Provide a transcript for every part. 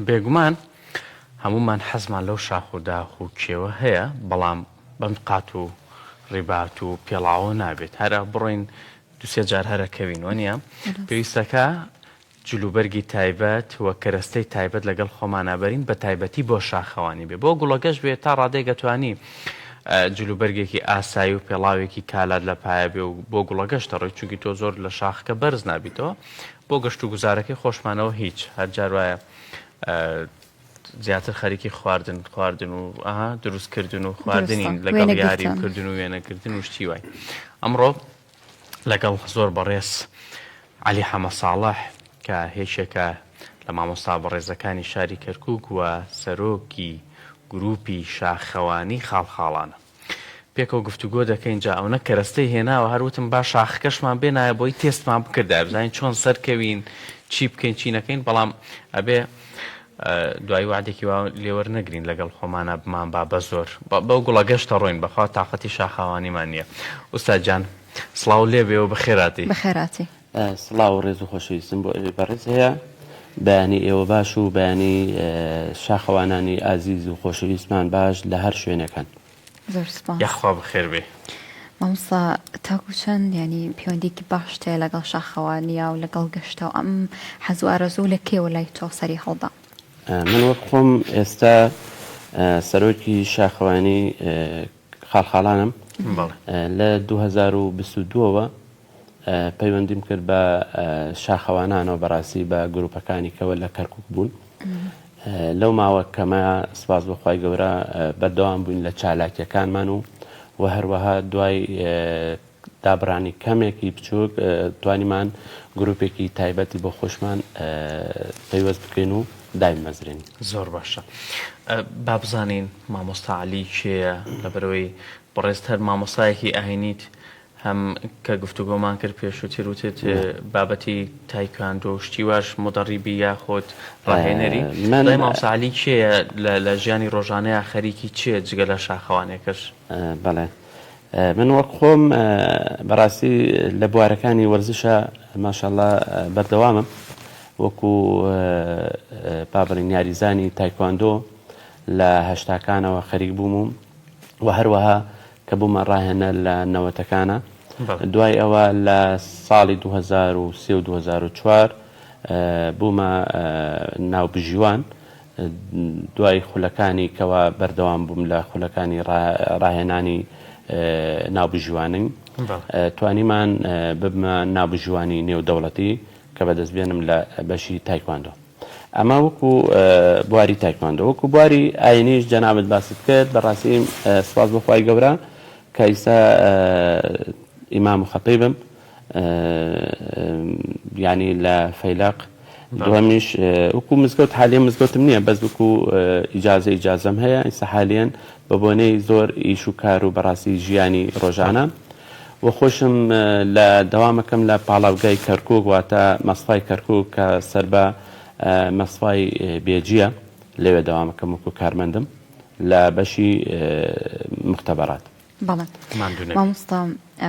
بێگومان هەموومان حەزمان لەو شاخ و داخ و کێوە هەیە، بەڵام بەم قات و ڕیبات و پێڵاوە نابێت. هەرە بڕۆین دوسێ جار هەرە کەوین وەنیە؟ پێویستەکە جلوبەرگی تایبەت و کەرەستەی تایبەت لەگەڵ خۆمانا بەرین بە تایبەتی بۆ شاخەوانی بێ بۆ گوڵەگەش بێ تا ڕادەیەک ئەتوانی جلوبەرگێکی ئاسایی و پێڵاوێکی کالات لە پایە بێ و بۆ گوڵەگەش دەڕۆی چونکی تۆ زۆر لە شاخەکە بەرز نابیتەوە بۆ گەشت و گوزارەکەی خۆشمانەوە هیچ هەر جار وایە زیاتر خەریکی خواردن خواردن و ئەها دروستکردن و خواردنین لەگەڵ یاری کردن و وێنەکردن و شتی وای ئەمڕۆ لەگەڵ زۆر بەڕێز عەلی حەمە ساڵح کە یەکێکە لە مامۆستا بەڕێزەکانی شاری کەرکوک و سەرۆکی گروپی شاخەوانی خاڵخاڵانە پێکەوە گفتوگۆ دەکەین جا ئەونە کەرەستەی هێناوە هەر وتم با شاخەکەشمان بێنایە بۆی تێستمان بکردایە بزانین چۆن سەرکەوین چی بکەین چی نەکەین بەڵام ئەبێ دوایی وەعدێکی وا لێوەرنەگرین لەگەڵ خۆمانا بمان با بەزۆر بەو گوڵە گەشتە ڕۆین بەخوا تاقەتی شاخاوانیمان نییە ئوستاد جان سڵاو لێبێ و بەخێراتی. بەخێراتی. سڵاو و ڕێز و خۆشەویستم بۆ ئێوەی بەڕێز هەیە. بەیانی ئێوە باش و بەیانی شاخەوانانی ئازیز و خۆشەویستمان باش لە هەر شوێنێک هەن. زۆر سپاس. یاخوا بەخێر بێی. مامۆستا تاکو چەند یانی پەیوەندیەکی باشت هەیە لەگەڵ شاخەوانیا و لەگەڵ گەشتە و ئەم حەز و ئارەزوو لە کەیەوە لای تۆ سەری هەڵدا؟ من وەک خۆم ئێستا سەرۆکی شاخەوانی خاڵخاڵانم لە 2022 ەوە پەیوەندیم کرد بە شاخەوانانەوە بەڕاستی بە گروپەکانی کەوە لە کەرکک بوون لەو ماوە کەمە سپاس بۆ خوای گەورە بەردەوام بووین لە چالاکیەکانمان و و هەروەها دوای دابرانی کەمێکی بچووک توانیمان گروپێکی تایبەتی بۆ خۆشمان پەیوەست بکەین و دایمەزرێنین. زۆر باشە با بزانین مامۆستا عەلی کێیە لەبەرئەوەی بەڕێزت هەر مامۆستایەکی ئاینیت هەم کە گفتوگۆمان کرد پێشووتر وتت بابەتی تایکواندۆ و شتی واش مودەڕیبی یاخود ڕاهێنەری دەڵێ مامۆستا عەلی کێیە لە ژیانی ڕۆژانەیا خەریکی چییە جگە لە شاخەوانێکەش؟ بەڵێ من وەک خۆم بەڕاستی لە بوارەکانی وەرزشە ماشاءاللە بەردەوامم وەکو با بڵێین یاریزانی تایکواندۆ لە هەشتاکانەوە خەریک بووم و و هەروەها کە بوومە ڕاهێنەر لە نەوەتەکانا دوای ئەوە لە ساڵی 2003 و 2004 بوومە ناوبژیوان دوای خولەکانی کەوا بەردەوام بووم لە خولەکانی ڕاهێنانی ناوبژیوانی توانیمان ببمە ناوبژیوانی نێودەوڵەتی کە بەدەست بێنم لە بەشی تایکواندۆ. ئەمە وەکو بواری تایکواندۆ وەکو بواری ئاینیش جەنابت باست کرد بەڕاستی سپاس بۆ خوای گەورە کە ئیستا ئیمام و خەتیبم یعنی لە فەیلەق دووەمیش وەکو مزگەوت حالیە مزگەوتم نییە بەس وەکو ئیجازە ئیجازەم هەیە ئیستا حالیەن بە بۆنەی زۆر ئیش و کار و بەڕاستی ژیانی ڕۆژانە و خۆشم لە دەوامەکەم لە پاڵاوگای کەرکوک واتە مەسفای کەرکوک کە سەر بە مەسفای بێجیە لەوێ دەوامەکەم وەکو کارمەندم لە بەشی مختبرات. بەڵێ مامۆستا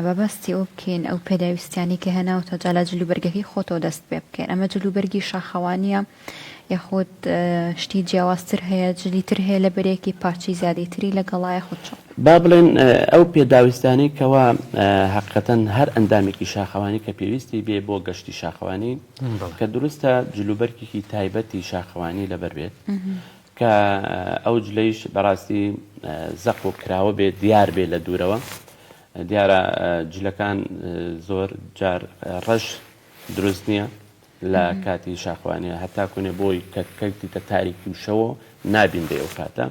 با باسی ئەوە بکەین ئەو پێداویستیانەی کە هێناوتە جا لە جلوبەرگەکەی خۆتەوە دەست پێ بکەین ئەمە جلوبەرگی شاخەوانیە یاخود شتی جیاوازتر هەیە جلی تر هەیە لە بەرێکی پارچەی زیادەی تری لەگەڵا یاخود چۆن؟ با بڵێین ئەو پێداویستانەی کەوا هەقیقەتەن هەر ئەندامێکی شاخەوانی کە پێویستی بێ بۆ گەشتی شاخەوانی کە دروستە جلوبەرگێکی تایبەتی شاخەوانی لەبەر بێت کە ئەو جلەیش بەڕاستی زەق و کراوە بێت دیار بێ لە دوورەوە دیارە جلەکان زۆر جار ڕەش دروست نییە لە کاتی شاخوانیە هەتا کونێ بۆی کە کەوتیتە تاریکی و شەوە نابینرێ ئەو کاتە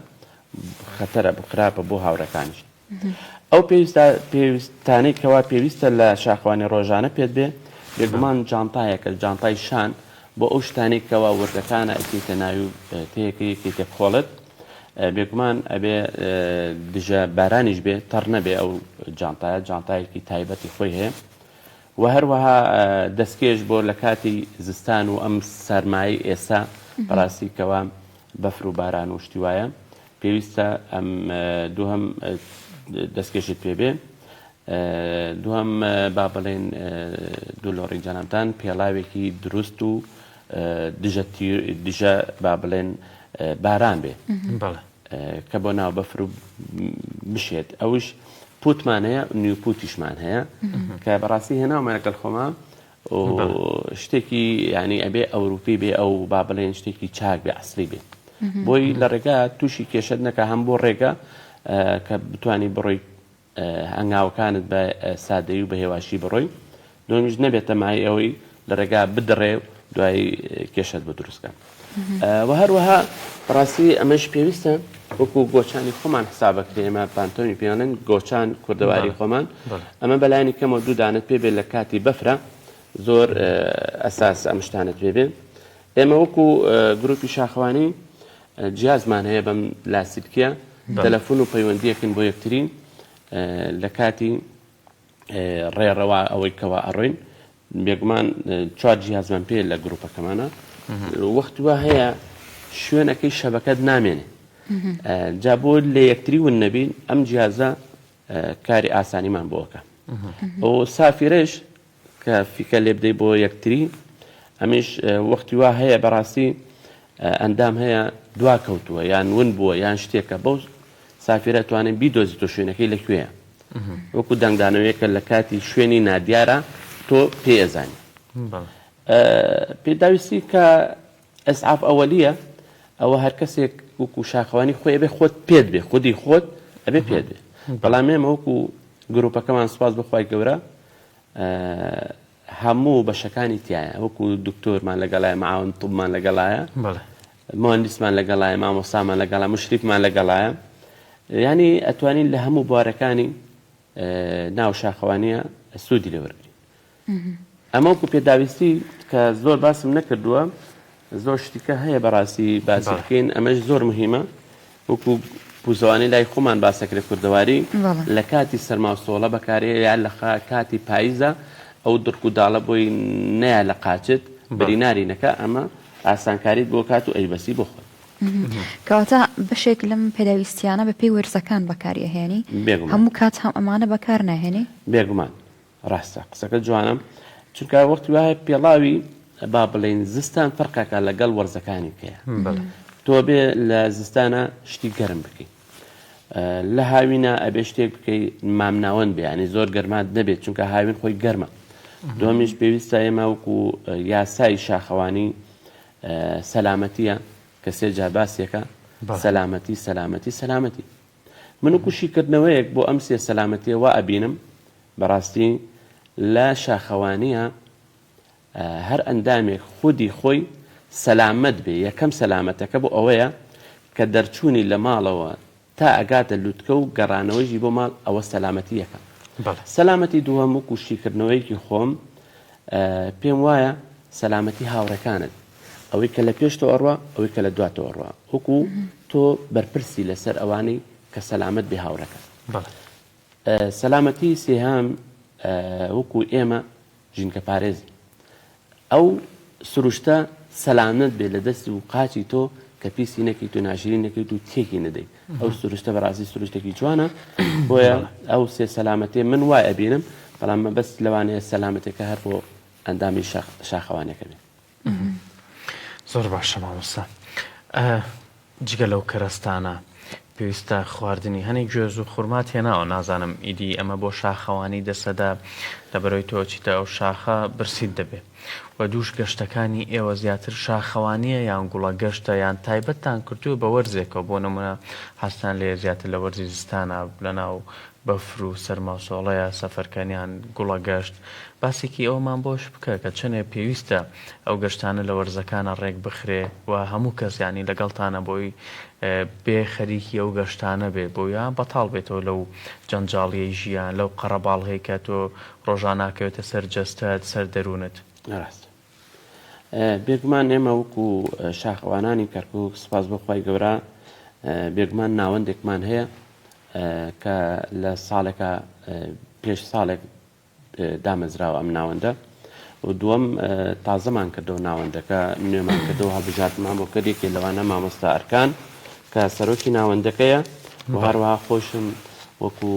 خەتەرە خراپە بۆ هاوڕێکانیش ئەو پێویستە پێویستانەی کەوا پێویستە لە شاخوانی ڕۆژانە پێت بێ بێگومان جانتایەکە جانتای شان بۆ ئەو شتانەی کەوا وردەکانە ئەکەیتە ناوی و تێیەکەی یەکەیتە کۆڵت بێگومان ئەبێ دژە بارانیش بێ تەڕ نەبێ ئەو جانتایە جانتایەکی تایبەتی خۆی هەیە وە هەروەها دەستکێش بۆ لە کاتی زستان و ئەم سەرمایەی ئێستا بەڕاستی کەوا بەفر و باران و شتی وایە پێویستە ئەم دووهەم دەستکێشت پێ بێ دووهەم با بڵێن دوو لۆڕی جەنابتان پێڵاوێکی دروست و دژە دژە با بڵێن باران بێ کە بۆ ناو بەفر و بشێت ئەوش پوتمان هەیە نیو پوتیشمان هەیە کە بەڕاستی هێناومە لەگەڵ خۆما شتێکی ینی ئەبێ ئەوروپی بێ ئەو با بڵێن شتێکی چاک بێ ئەسلی بێ بۆی لە ڕێگا تووشی کێشت نەکە هەم بۆ ڕێگە کە بتانی بڕۆی هەنگاوەکانت بە سادەیی و بە هێواشی بڕۆی، دووەمیش نەبێتە مایەی ئەوەی لە ڕێگا بدڕێ و دوایی کێشەت بۆ دروست کە. وە هەروەها بەڕاستی ئەمەش پێویستە وەکو گۆچانی خۆمان حسابەکرێ ئێمە پانتۆنی پێڵێن گۆچان کوردەواری خۆمان ئەمە بەلایانی کەمەوە دوو دانت پێ بێت لە کاتی بەفرە زۆر ئەساس ئەم شتانت پێ بێ ئێمە وەکو گروپی شاخەوانی جیازمان هەیە بەم لاسیلکیە تەلەفون و پەیوەندیەکن بۆ یەکتری لە کاتی ڕێڕەوا ئەوەی کەوا ئەڕۆین بێگومان چوار جیازمان پێ لە گروپەکەمانە وەخت وا هەیە شوێنەکەی شەبەکەت نامێنێ جا بۆ لە یەکتری ون نەبین ئەم جیازە کاری ئاسانیمان بۆکە ئەو سافیرش کە فیکە لێ بدەی بۆ یەکتری ئەمیش وەختی وا هەیە بەڕاستی ئەندام هەیە دوا کەوتووە یان ون بووە یان شتێکە بەو سافیرە توانێت بیدۆزی تۆ شوێنەکەی لەکوێیە وەکو دەنگدانەوەیەکە لە کاتی شوێنی نادیارە تۆ پێزانی پێداویستی کە ئەسعاف ئەوەلیە ئەوە هەر کەسێک وەکو شاخەوانی خۆی ئەبێ خۆت پێت بێ خودی خۆت ئەبێ پێت بێ بەڵام ئێمە وەکو گروپەکەمان سوپاس بەخوای گەورە هەموو بەشەکانی تایە وەکو دکتۆرمان لەگەڵایە معاون طبمان لەگەڵایە مهندسمان لەگەڵایە مامۆسامان لەگەڵا مشریفمان لەگەڵایە ینی ئەتوانین لە هەموو بوارەکانی ناو شاخەوانیە سوودی لێوەرگین ئەمە وەکو پێداویستی کە زۆر باسم نەکردووە زۆر شتیکە هەیە بەڕاستی باسی بکەین ئەمەش زۆر مهمە وەکو پوزەوانی لای خۆمان باسەکرێ کوردەواری لە کاتی سەرما و سۆڵە بەکارێ یا لە کاتی پاییزە ئەو دڕک و داڵە بۆی نەیە لە قاچت بریناری نەکە ئەمە ئاسانکاریت بۆ کات و ئەیبەسی بۆ خۆت. کەواتە بەشێک لەم پێداویستیانە بە پێی وەرزەکان بەکاری ئەهێنی هەموو کات هەم ئەمانە بەکار ناهێنی؟ بێگومان ڕاستە قسەکە جوانە چونکە وەختی وایە پێڵاوی با بڵێین زستان فەرقەکە لەگەڵ وەرزەکانی کەیە تۆ بێ لە زستانە شتی گەرم بکەی لە هاوینە ئەبێ شتێک بکەی مامناوەند بیانی زۆر گەرمات نەبێت چونکە هاوین خۆی گەرمە دومیش پێویستە ئێمە وەکو یاسای شاخەوانی سەلامەتیە کە سێ جار باسیەکە سەلامەتی سەلامەتی سەلامەتی من وەکو شیکردنەوەیەک بۆ ئەم سێ سەلامەتیە وا ئەبینم بەڕاستی لە شاخەوانیە هەر ئەندامێک خودی خۆی سەلامەت بێ یەکەم سەلامەتەکە بۆ ئەوەیە کە دەرچوونی لە ماڵەوە تا ئەگاتە لوتکە و گەڕانەوەیشی بۆ ماڵ ئەوە سەلامەتی یەکەم سەلامەتی دووەم وەکو شیکردنەوەیەکی خۆم پێم وایە سەلامەتی هاوڕێکانت ئەوەی کە لە پێش تۆ ئەڕوا ئەوەی کە لە دوا تۆ ئەڕوا وەکو تۆ بەرپرسی لەسەر ئەوانەی کە سەلامەت بێ هاوڕێکە سەلامەتی سێهام وەکو ئێمە ژینکە پارێزی ئەو سروشتە سەلامەت بێ لە دەست و قاچی تۆ کە پیسی نەکەیت و ناشرین نەکەیت و تێکی نەدەیت ئەو سروشتە بەڕاستی سروشتێکی جوانە بۆیە ئەو سێ سەلامەتێ من وای ئەبینم بەڵام مەبەست لەوانەیە سەلامەتێکە هەر بۆ ئەندامی شاخەوانەکە بێت. زۆر باشە مامۆستا جگە لەو کەرەستانە پێویستە خواردنی هەنێ گوێز و خورمات هێناوە نازانم ئیدی ئەمە بۆ شاخەوانی دەسەدا لەبەرەوەی تۆ چیتە ئەو شاخە برسیت دەبێ و دووش گەشتەکانی ئێوە زیاتر شاخەوانیە یان گوڵە گەشتە یان تایبەتتان کردووە بە وەرزێکەوە بۆ نمونە حەزتان لێ زیاتر لە وەرزی زستانە لەناو بەفر و سەرما و سۆڵەیە سەفەرکەن یان گوڵە گەشت باسێکی ئەوەمان بۆش بکە کە چەنێ پێویستە ئەو گەشتانە لە وەرزەکانە ڕێک بخرێ و هەموو کەس یانی لەگەڵتانە بۆی بێ خەریکی ئەو گەشتانە بێ بۆ یا بەتاڵ بێتەوە لەو جەنجاڵیەی ژیان لەو قەڕەباڵغەی کە تۆ ڕۆژانە ئەکەوێتە سەر جەستەت سەر دەروونت. ڕاستە بێگومان ئێمە وەکو شاخەوانانی کەرکوک سوپاس بۆ خوای گەورە بێگومان ناوەندێکمان هەیە کە لە ساڵێکا پێش ساڵێک دامەزراوە ئەم ناوەندە و دووەم تازەمان کردەوە ناوەندەکە نوێمان کردەوە هەڵبژاردنمان بۆ کرد یەکێ لەوانە مامۆستا ئەرکان کە سەرۆکی ناوەندەکەیە و هەروەها خۆشم وەکو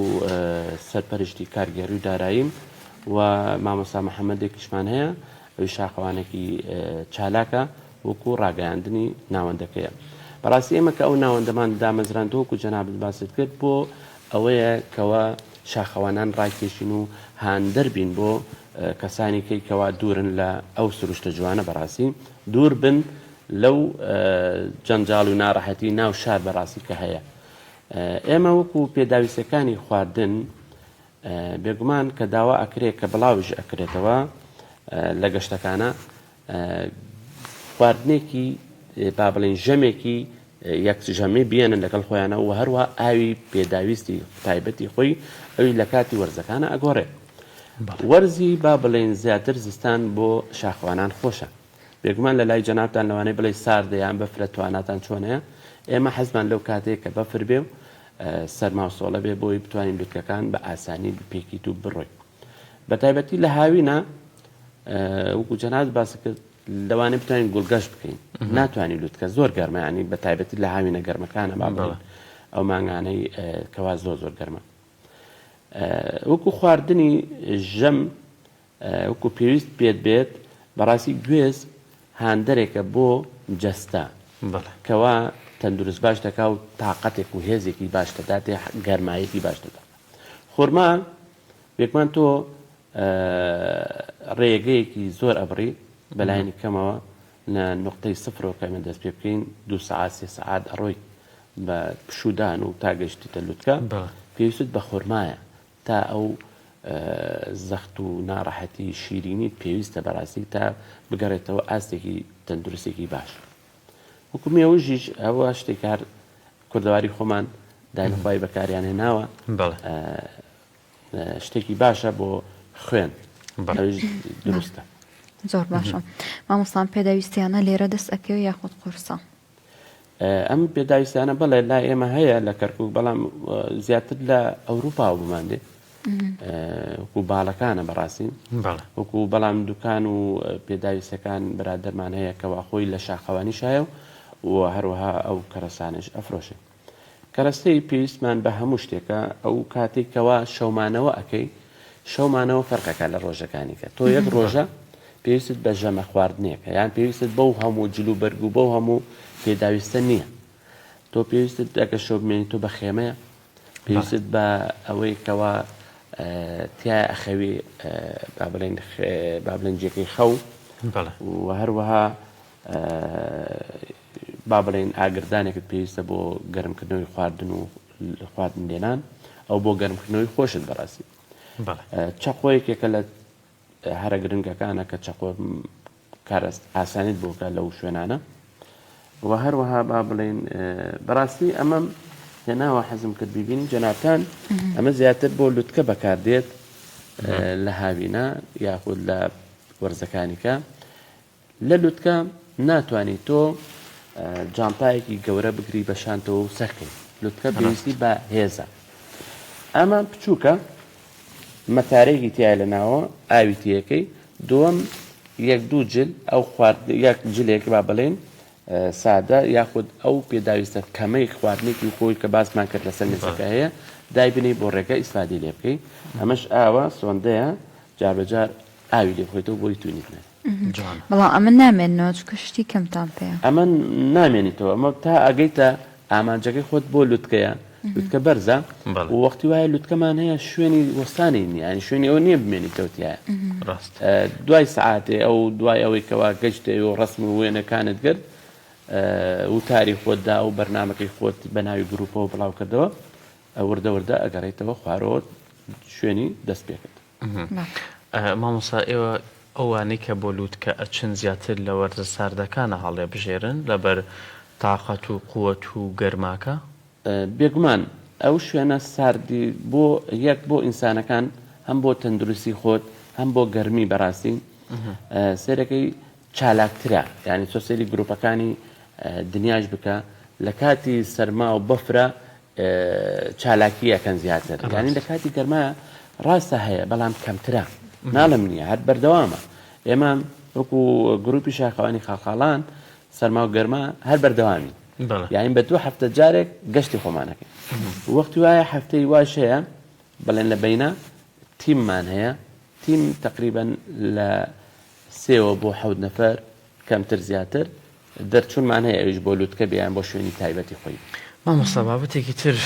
سەرپەرشتی کارگێڕی و داراییم و مامۆستا محەممەدێکیشمان هەیە. ئەویش شاخەوانێکی چالاکە وەکو ڕاگەیاندنی ناوەندەکەیە. بەڕاستی ئێمە کە ئەو ناوەندەمان دامەزراندووە وەکو جەنابت باست کرد بۆ ئەوەیە کەوا شاخەوانان ڕاکێشین و هاندەر بین بۆ کەسانی کەی کەوا دوورن لە ئەو سروشتە جوانە بەڕاستی دوور بن لەو جەنجاڵ و ناڕەحەتی ناو شار بەڕاستی کە هەیە ئێمە وەکو پێداویستەکانی خواردن بێگومان کە داوا ئەکرێ کە بڵاویش ئەکرێتەوە لە گەشتەکانە خواردنێکی با بڵێین ژەمێکی یەک ژەمی بێنن لەگەڵ خۆیانە و هەروە ئاوی پێداویستی تایبەتی خۆی ئەوی لە کاتی وەرزەکانە ئەگۆڕێ وەرزی با بڵێن زیاتر زستان بۆ شاخوانان خۆشە بێگومان لە لای جەنابتان لەوانەیە بڵێی ساردە یان بەفرە تواناتان چۆنەیە ئێمە حەزمان لەو کاتەیە کە بەفر بێ و سەرما و سۆڵە بێ بۆی بتوانین لوتکەکان بە ئاسانی بپێکیت و بڕۆی بە تایبەتی لە هاوینە وەکو جەنابت باس کرد لەوانەیە بتوانین گوڵگەشت بکەین ناتوانین لوتکە زۆر گەرمە ینی بە تایبەتی لە هاوینە گەرمەکانە با بڵێین ئەو مانگانەی کەوا زۆر زۆر گەرمە وەکو خواردنی ژەم وەکو پێویست پێت بێت بەڕاستی گوێز هاندەرێکە بۆ جەستە کەوا تەندروست باش دەکا و تاقەتێک و هێزێکی باش دەداتێ گەرمایەکی باش دەدا خورما بێگومان تۆ ڕێگەیەکی زۆر ئەبڕی بەلایەنی کەمەوە لە نوقتەی سفرەوە کە ئێمە دەست پێ بکەین دوو سەعات سێ سەعات ئەڕۆی بە پشوودان و تا گەشتیتە لوتکە پێویستت بە خورمایە تا ئەو زەخت و ناڕەحەتی شیرینیت پێویستە بەڕاستی تا بگەڕێتەوە ئاستێکی تەندروستێکی باش وەکو مێوژیش ئەوە شتێک هەر کوردەواری خۆمان دایم خوای بەکاریان هێناوە شتێکی باشە بۆ خوێن دروستە زۆر باشە مامۆستان پێداویستیانە لێرە دەست ئەکەوێ یاخود قورسە ئەم پێداویستانە بەڵێ لای ئێمە هەیە لە کەرکک بەڵام زیاتر لە ئەوروپا بۆمان دێ وەکو باڵەکانە بەڕاستی وەکو بەڵام دوکان و پێداویستەکان برادەرمان هەیە کەوا خۆی لە شاخەوانی شایە و هەروەها ئەو کەرەسانش ئەفرۆشێ کەرەستەی پێویستمان بە هەموو شتێکە ئەو کاتێک کەوا شەومانەوە ئەکەی شەومانەوە فەرقەکە لە ڕۆژەکانی کە تۆ یەک ڕۆژە پێویستت بە ژەمە خواردنێکە یان پێویستت بەو هەموو جل و بەرگ و بەو هەموو پێداویستە نییە تۆ پێویستت ئەگە شەو بمێنی تۆ بە خێمەیە پێویستت بە ئەوەی کەوا تیا ئەخەوی با بڵێن با بڵێن جێگەی خەو و هەروەها با بڵێین ئاگردانێکت پێویستە بۆ گەرمکردنەوەی خواردن و خواردن لێنان ئەو بۆ گەرمکردنەوەی خۆشت بەڕاستی چەقۆ یەکێکە لە هەرە گرنگەکانە کە چەقۆ کارست ئاسانیت بۆکە لەو شوێنانە و هەروەها با بڵێن بەڕاستی ئەمەم هێناوە حەزم کرد ببینی جەنابتان ئەمە زیاتر بۆ لوتکە بەکاردێت لە هاوینە یاخود لە وەرزەکانیکە لە لوتکە ناتوانی تۆ جانتایەکی گەورە بگری بە شانتەوە و سەرکەی لوتکە پێویستی بە هێزە ئەمە بچووکە مەتارێکی تایە لە ناوە ئاوی تیەکەی دووەم یەک دوو جل ئەو خوارد یەک جلێک با بڵێن سادە یاخود ئەو پێداویستە کەمەی خواردنێکی خۆی کە باسمان کرد لەسەر مێزەکە هەیە دایبنەی بۆ ڕێگە ئیسفادەی لێ بکەی ئەمەش ئاوە سۆندەیە جاربەجار ئاوی لێ بخۆیتەوە بۆی تونیت نەبێت. بەڵام ئەمە نامێننەوە چونکە شتی کەمتان پێیە. ئەمە نامێنیتەوە ئەمە تا ئەگەیتە ئامانجەکەی خۆت بۆ لوتکەیە لوتکە بەرزە و وەختی وایە لوتکەمان هەیە شوێنی وەستانی نییە یانی شوێنی ئەوە نییە بمێنیتەوە تیایە دوای سەعاتێ ئەو دوای ئەوەی کەوا گەشتێ و ڕەسم و وێنەکانت گرت وتاری خۆت دا و بەرنامەکەی خۆت بە ناوی گروپەوە بڵاو کردەوە وردە وردە ئەگەڕێیتەوە خوارەوە شوێنی دەست پێکرد. مامۆستا ئێوە ئەوانەی کە بۆ لوتکە ئەچن زیاتر لە وەرزە ساردەکانە هەڵێبژێرن لەبەر تاقەت و قوەت و گەرماکە؟ بێگومان ئەو شوێنە ساردی بۆ یەک بۆ ئینسانەکان هەم بۆ تەندروستی خۆت هەم بۆ گەرمی بەڕاستی سەیرەکەی چالاکترە یانی تۆ سەیری گروپەکانی دنیاش بکە لە کاتی سەرما و بەفرە چالاکی ئەکەن زیاتر یانی لە کاتی گەرما ڕاستە هەیە بەڵام کەمترە ناڵم نییە هەر بەردەوامە ئێمە وەکو گروپی شاخەوانی خاڵخاڵان سەرما و گەرما هەر بەردەوامی یانی بە دوو هەفتە جارێک گەشتی خۆمانەکەی وەختی وایە هەفتەی واش هەیە بڵێن لە بینە تیممان هەیە تیم تقریبا لە سێوە بۆ حەوت نەفەر کەمتر زیاتر دەرچوونمان هەیە ئەویش بۆ لوتکە بێ یان بۆ شوێنی تایبەتی خۆی. مامۆستا بابەتێکی تر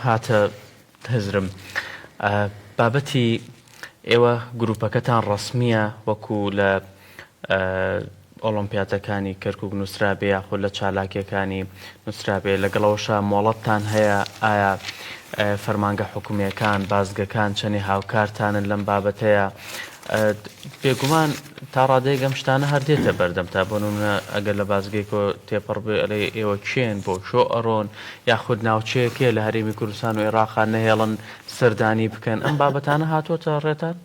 هاتە هزرم بابەتی ئێوە گروپەکەتان ڕەسمیە وەکو لە ئۆڵۆمپیاتەکانی کەرکک نووسرابێ یاخود لە چالاکیەکانی نووسرابێ لەگەڵەوەشا مۆڵەتتان هەیە ئایا فەرمانگە حکومیەکان بازگەکان چەنێ هاوکارتانن لەم بابەتەیە بێگومان تا ڕادەیەک ئەم شتانە هەر دێتە بەردەم تا بۆ نمونە ئەگەر لە بازگەیەکەوە تێپەڕ بێ ئەلێ ئێوە کێن بۆ کوێ ئەڕۆن یاخود ناوچەیەک هەیە لە هەرێمی کوردستان و ئێراقا نەهێڵن سەردانی بکەن ئەم بابەتانە هاتۆتە ڕێتان؟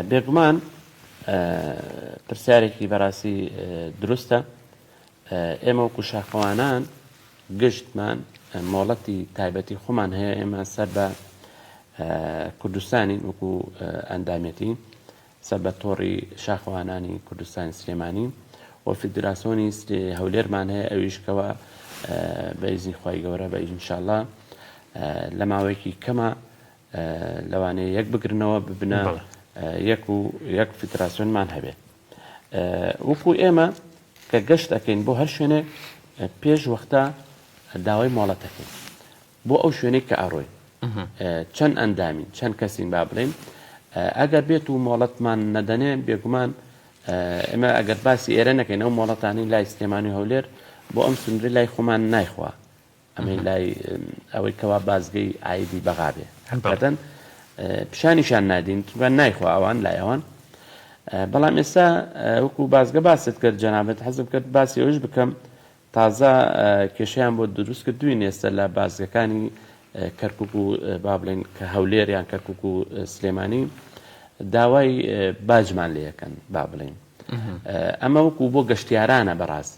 بێگومان پرسیارێکی بەڕاستی دروستە ئێمە وەکو شاخەوانان گشتمان مۆڵەتی تایبەتی خۆمان هەیە ئێمە سەر بە کوردستانین وەکو ئەندامێتی سەر بە تۆڕی شاخەوانانی کوردستانی سلێمانی و فیدراسۆنی هەولێرمان هەیە ئەویش کەوا بە ئیزنی خوای گەورە بە ئینشاءاللە لە ماوەیەکی کەمە لەوانەیە یەک بگرنەوە ببنە یەک و یەک فیدراسیۆنمان هەبێت وەکو ئێمە کە گەشت ئەەکەین بۆ هەر شوێنێک پێش وەختە داوای مۆڵەتەکەین بۆ ئەو شوێنەی کە ئەڕۆین چەند ئەندامین چەند کەسین با بڵێین ئەگەر بێت و مۆڵەتمان نەدەنێ بێگومان ئێمە ئەگەر باسی ئێرە نەکەین ئەو مۆڵەتانی لای سلێمانی و هەولێر بۆ ئەم سنووری لای خۆمان نایخوا ئەمەی لای ئەوەی کەوا بازگەی ئایدی بەغا بێ حقیقەتەن پیشانیشان نادین چونکە نایخوا ئەوان لای ئەوان بەڵام ئێستا وەکو بازگە باست کرد جەنابەت حەزم کرد باسی ئەوش بکەم تازە کێشەیان بۆ دروست کردووین ئێستا لە بازگەکانی کەرکک و با بڵێن کە هەولێر یان کەرکک و سلێمانی داوای باجمان لێ یەکەن با بڵێن ئەمە وەکو بۆ گەشتیارانە بەڕاست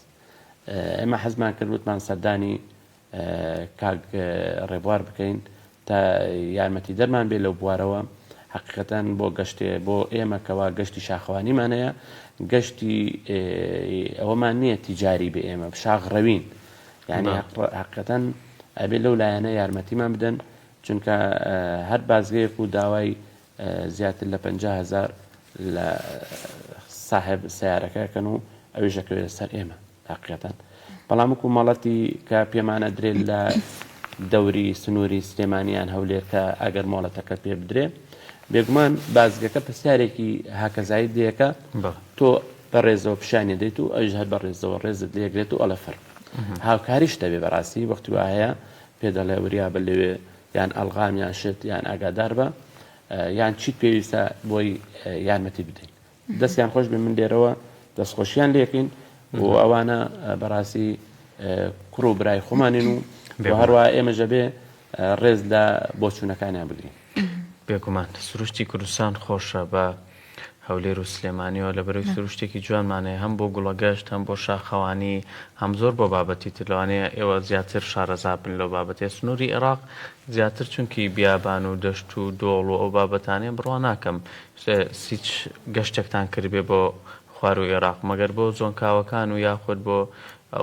ئێمە حەزمان کرد وتمان سەردانی کاک ڕێبوار بکەین تا یارمەتیدەرمان بێ لەو بوارەوە حەقیقەتەن بۆ گەشتێ بۆ ئێمە کەوا گەشتی شاخەوانیمان هەیە گەشتی ئەوەمان نییە تیجاری بێ ئێمە شاخ ڕەوین یعنی حەقیقەتەن ئەبێ لەو لایەنە یارمەتیمان بدەن چونکە هەر بازگەیەک و داوای زیاتر لە 50 هزار لە ساحێب سیارەکەکەن و ئەویش دەکەوێتە سەر ئێمە حەقیقەتەن بەڵام وەکو مەڵەتی کە پێمانە درێت لە دەوری سنووری سلێمانی یان هەولێر کە ئەگەر مۆڵەتەکە پێ بدرێ بێگومان بازگەکە پرسیارێکی هاکەزایی دێکە تۆ بە ڕێزەوە پیشانی دەیت و ئەویش هەر بە ڕێزەوە ڕێزت لێگرێت و ئەڵێ فەرموو هاوکاریش دەبێ بەڕاستی وەختی وا هەیە پێ دەڵێ وریا بە لەوێ یان ئەلغام یان شت یان ئاگادار بە یان چیت پێویستە بۆی یارمەتی بدەین دەستیان خۆش بێ من لێرەوە دەستخۆشیان لێکەین و ئەوانە بەڕاستی کوڕ و برای خۆمانین و هەروە ئێمە ژەبێ ڕێز لە بۆچوونەکانیان بگرین. بێگومان سروشتی کوردستان خۆشە بە هەولێر و سلێمانیەوە لەبەرەوەی سروشتێکی جوانمان هەیە هەم بۆ گوڵەگەشت هەم بۆ شاخەوانی هەم زۆر بۆ بابەتی تر لەوانەیە ئێوە زیاتر شارەزا بن لەو بابەتەیە سنووری عێراق زیاتر چونکی بیابان و دەشت و دۆڵ و ئەو بابەتانەیە بڕوا ناکەم هیچ گەشتێکتان کردبێ بۆ خواروو ئێراق مەگەر بۆ زۆنکاوەکان و یاخود بۆ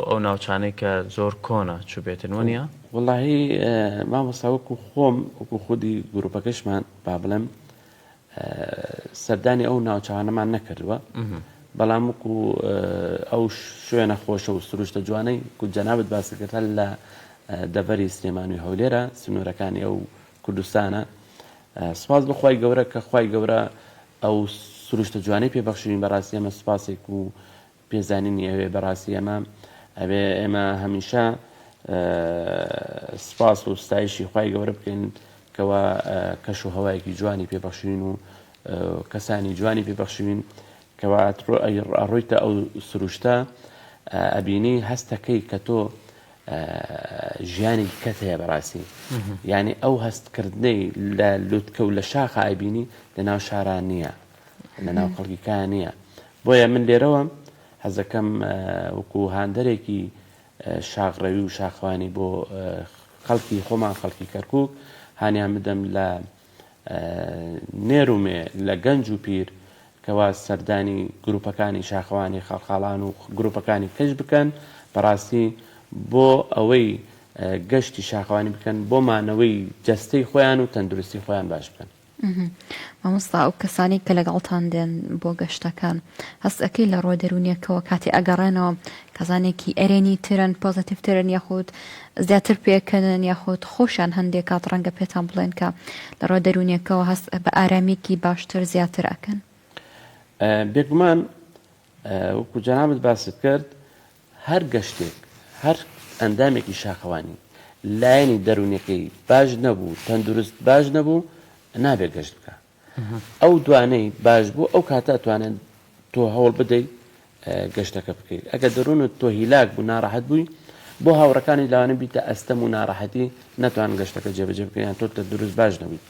ئەو ناوچانەی کە زۆر کۆنە چوبێتن وەنیە؟ وەڵاهی مامۆستا وەکو خۆم وەکو خودی گروپەکەشمان با بڵێم سەردانی ئەو ناوچانەمان نەکردووە بەڵام وەکو ئەو شوێنە خۆشە و سروشتە جوانەی کو جەنابت باسی کرد هەر لە دەڤەری سلێمانی و هەولێرە سنوورەکانی ئەو کوردستانە سوپاس بۆ خوای گەورە کە خوای گەورە ئەو سروشتە جوانەی پێ بەخشیوین بەڕاستی ئەمە سوپاسێک و پێزانینی ئەوێ بەڕاستی ئەمە ئەبێ ئێمە هەمیشە سوپاس و ستایشی خوای گەورە بکەین کەوا کەش و هەوایەکی جوانی پێ بەخشیوین و کەسانی جوانی پێ بەخشیوین کەوا ئەڕۆیتە ئەو سروشتە ئەبینی هەستەکەی کە تۆ ژیانێکی کەت هەیە بەڕاستی یعنی ئەو هەستکردنەی لە لوتکە و لە شاخە ئەبینی لە ناو شاران نییە لە ناو خەڵکیکان نییە بۆیە من لێرەوە حەزەکەم وەکو هاندەرێکی شاخڕەوی و شاخوانی بۆ خەڵکی خۆمان خەڵکی کەرکک هانیان بدەم لە نێر و مێ، لە گەنج و پیر کەوا سەردانی گروپەکانی شاخەوانی خاڵخاڵان و گروپەکانی کەش بکەن، بەڕاستی بۆ ئەوەی گەشتی شاخەوانی بکەن بۆ مانەوەی جەستەی خۆیان و تەندروستی خۆیان باش بکەن. مامۆستا ئەو کەسانەی کە لەگەڵتان دێن بۆ گەشتەکان هەست ئەکەی لە ڕووە دەروونیەکەوە کاتێ ئەگەڕێنەوە کەسانێکی ئەرێنی ترن positive ترن یاخود زیاتر پێکەنن یاخود خۆشیان هەندێک کات ڕەنگە پێتان بڵێن کە لە ڕووە دەروونیەکەوە هەست بە ئارامیەکی باشتر زیاتر ئەکەن؟ بێگومان وەکو جەنابت باست کرد هەر گەشتێک هەر ئەندامێکی شاخەوانی لایەنی دەروونیەکەی باش نەبوو تەندروست باش نەبوو نابێت گەشت بکە ئەو دوانەی باش بوو ئەو کاتە ئەتوانێت تۆ هەوڵ بدەیت گەشتەکە بکەیت ئەگەر دەروونت تۆ هیلاک بوو ناڕەحەت بووی بۆ هاوڕەکانی لەوانە بیتە ئەستەم و ناڕەحەتی نەتوان گەشتەکە جێبەجێ بکەن یان تۆ تەندروست باش نەبوویت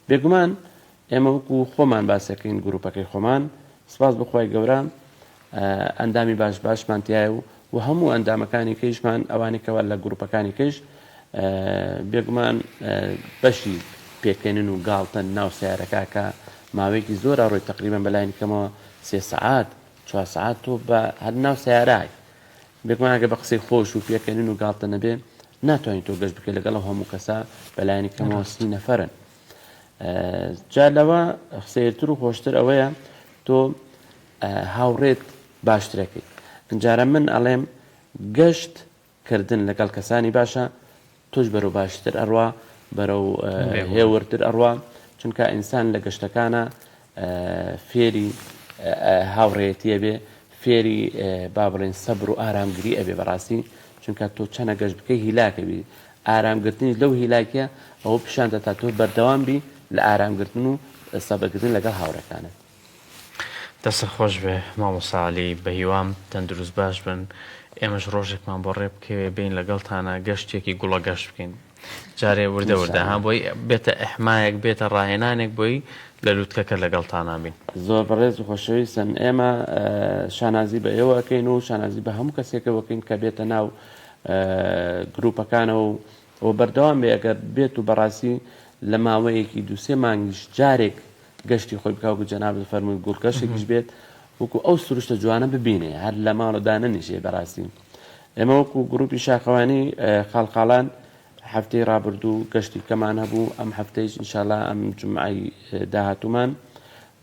بێگومان ئێمە وەکو خۆمان باسەکەین گروپەکەی خۆمان سپاس بۆ خوای گەورە ئەندامی باش باشمان تایە و و هەموو ئەندامەکانی کەیشمان ئەوانی کەوا لە گروپەکانی کەیش بێگومان بەشی پێکەنین و گاڵتە ناو سیارەکە کە ماوەیەکی زۆر ئەڕۆی تقریبا بەلاین کەمەوە سێ سەعات چوار سەعات تۆ بە هەر ناو سیارای بێگومان ئەگەر بە قسەی خۆش و پێکەنین و گاڵتە نەبێ ناتوانین تۆ گەشت بکەیت لەگەڵ ئەو هەموو کەسە بەلایەنی کەمەوە سی نەفەرن جا لەوە سەیرتر و خۆشتر ئەوەیە تۆ هاوڕێت باشترەکەی ئەنجارە من ئەڵێم گەشت کردن لەگەڵ کەسانی باشە تۆش بەرەو باشتر ئەڕوا بەرەو هێورتر ئەڕوا چونکە ئینسان لە گەشتەکانە فێری هاوڕێیەتی ئەبێ فێری با بڵێن سەبر و ئارامگری ئەبێ بەڕاستی چونکە تۆ چەنە گەشت بکەی هیلاکەبی ئارامگرتنیش لەو هیلاکیە ئەوە پیشان دەتا تۆ بەردەوام بی لە ئارامگرتن و سەبرکردن لەگەڵ هاوڕێکانت. دەستت خۆش بێ مامۆستا عەلی بەهیوام تەندروست باش بن ئێمەش ڕۆژێکمان بۆ ڕێ بکەوێ بێین لەگەڵتانا گەشتێکی گوڵە گەشت بکەین جارێ وردە وردە ها بۆی بێتە ئەحمایەک بێتە ڕاهێنانێک بۆی لە لوتکەکە لەگەڵتانا بین. زۆر بەڕێز و خۆشەویستن ئێمە شانازی بە ئێوە ئەکەین و شانازی بە هەموو کەسێکەوە ئەکەین کە بێتە ناو گروپەکانەوە و بەردەوام بێ ئەگەر بێت و بەڕاستی لە ماوەیەکی دووسێ مانگیش جارێک گەشتی خۆی بکا وەکو جەنابت فەرمووی گوڵکەشێکیش بێت وەکو ئەو سروشتە جوانە ببینێ هەر لە ماڵە دانەنیشێ بەڕاستی ئێمە وەکو گروپی شاخەوانی خاڵخاڵان هەفتەی ڕابردوو گەشتی کەمان هەبوو ئەم هەفتەیش ئینشاءاللە ئەم جمعەی داهاتوومان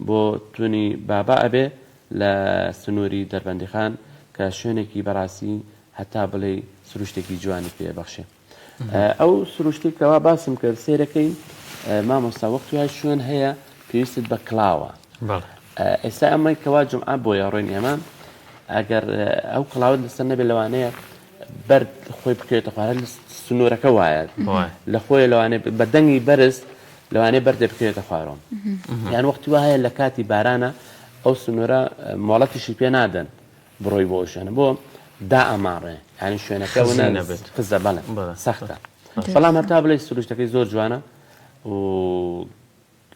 بۆ تونی بابا ئەبێ لە سنووری دەربەندیخان کە شوێنێکی بەڕاستی هەتا بڵێی سروشتێکی جوانی پێ بەخشێ. ئەو سروشتی کەوا باسم کرد سەیرەکەی مامۆستا وەختی وای شوێن هەیە پێویستت بە کڵاوە ئێستا ئەمەی کەوا جمعە بۆیە ڕۆین ئێمە ئەگەر ئەو کڵاوت لەسەر نەبێت لەوانەیە بەرد خۆی بکەوێتە خوارە لە سنوورەکە وایە لە خۆی لەوانەیە بە دەنگی بەرز لەوانەیە بەردێ بکەوێتە خوارەوە یان وەختی وا هەیە لە کاتی بارانە ئەو سنوورە مۆڵەتیشی پێ نادەن بڕۆی بۆ ئەو شوێنە بۆ دائەماڕێ یانی شوێنەکە خزی ونە نەبێت. خزە بەڵێ بەڵێ سەختە بەڵام هەتا بڵێی سروشتەکەی زۆر جوانە و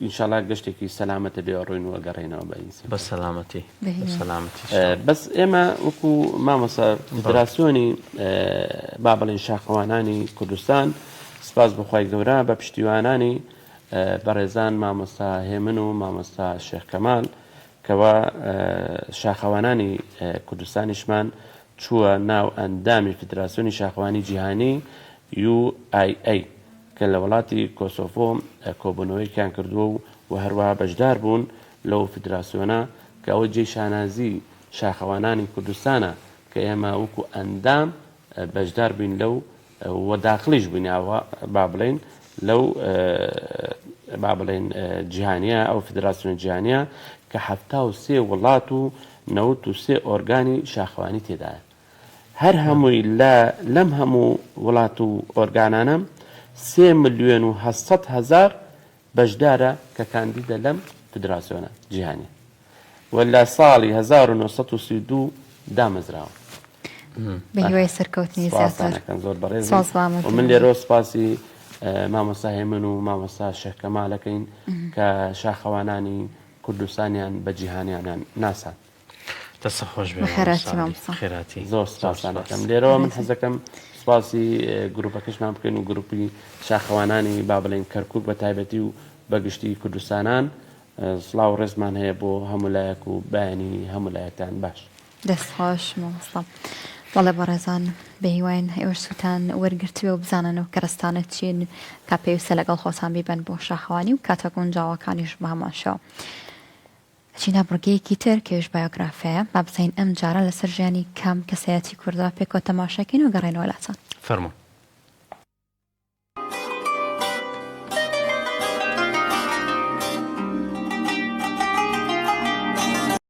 ئینشاڵا گەشتێکی سەلامەتە بێ ڕۆین و ئەگەڕێینەوە بە ئینسان بە سەلامەتی بە بە هیوا. سەلامەتی ئینشاڵا. بەس ئێمە وەکو مامۆستا بەڵێ. فیدراسیۆنی با بڵێین شاخەوانانی کوردستان سپاس بۆ خوای گەورە بە پشتیوانانی بەڕێزان مامۆستا هێمن و مامۆستا شێخ کەمال کەوا شاخەوانانی کوردستانیشمان چووە ناو ئەندامی فیدراسیۆنی شاخەوانی جیهانی، UIA، کە لە وڵاتی کۆسۆڤۆ کۆبوونەوەیەکیان کردووە و و هەروەها بەشدار بوون لەو فیدراسیۆنە کە ئەوە جێی شانازی شاخەوانانی کوردستانە کە ئێمە وەکو ئەندام بەشدار بووین لەو و داخڵیش بووین ئاوا با بڵێین لەو با بڵێین جیهانیە ئەو فیدراسیۆنە جیهانیە کە 73 وڵات و 93 ئۆرگانی شاخەوانی تێدایە هەر هەمووی لە لەم هەموو وڵات و ئۆرگانانە سێ ملیۆن و هەشت هەزار بەشدارە کە کاندیدە لەم فیدراسیۆنە جیهانیە و لە ساڵی 1932 دامەزراوە. بە هیوای سەرکەوتنی زیاتر. سپاستان زۆر بەڕێزن سپاس بۆ و من ئامادەبوونت. لێرەوە سپاسی مامۆستا هێمن و مامۆستا شێخ کەمال ئەکەین کە شاخەوانانی کوردستانیان بە جیهانیانیان ناساند. دەستت خۆش بێ بەخێرهاتی مامۆستا عەلی. مامۆستا. خێرهاتی. زۆر زۆر سپاستان سپاس. ئەکەم. لێرەوە من بەڕێزی. حەزەکەم سپاسی گروپەکەشمان بکەین و گروپی شاخەوانانی با بڵێین کەرکوک بە تایبەتی و بە گشتی کوردستانان. سڵاو و ڕێزمان هەیە بۆ هەموو لایەک و بەیانی هەموو لایەکتان باش. دەست خۆش مامۆستا. بەڵێ بەڕێزان بەهیواین ئێوەش سوودتان وەرگرتبێ و بزانن ئەو کەرەستانە چین کە پێویستە لەگەڵ خۆتان بیبەن بۆ شاخەوانی و کاتە گونجاوەکانیش بە هەمان شێوە. ئەچینە بڕگەیەکی تر کە ئەویش بایۆگرافیایە با بزانین ئەم جارە لەسەر ژیانی کام کەسایەتی کوردە پێکەوە تەماشاکەین و گەڕێینەوە لاتان. فەرموون.